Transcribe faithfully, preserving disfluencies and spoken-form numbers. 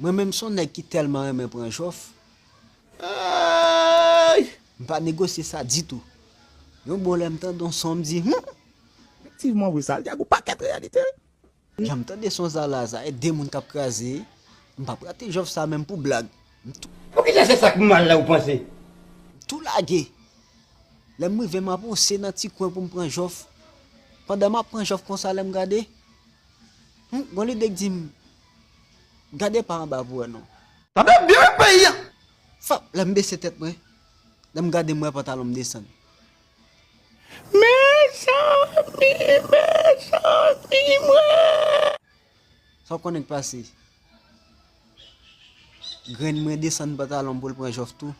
Mwen menm se yon nèg ki tèlman renmen pran jòf. Ay! M pa negosye sa ditou. Yon bò lè m tande yon son, m di, hmm! Efektivman, wi, Zalyago pakèt reyalite, wi. Jan m tande son sa la, sa e de moun k ap kraze. M p ap rate jòf sa menm pou blag. M tou Poukisa se sa k mal la ou panse? M tou lage. Lè m rive, m avanse nan ti kwen pou m pran jòf. Pandan m ap pran jòf konsa, lè m gade, hmm, gon lide k di m, gade pa anba pou wè non. Tande byen peyi a. Fap, lè m bese tèt mwen, lè m gade m wè pantalon m desann. Mezanmi, mezanmi, mwen. Sa w konnen k pase? Grenn mwen desann pantalon m pou l pran jòf tou.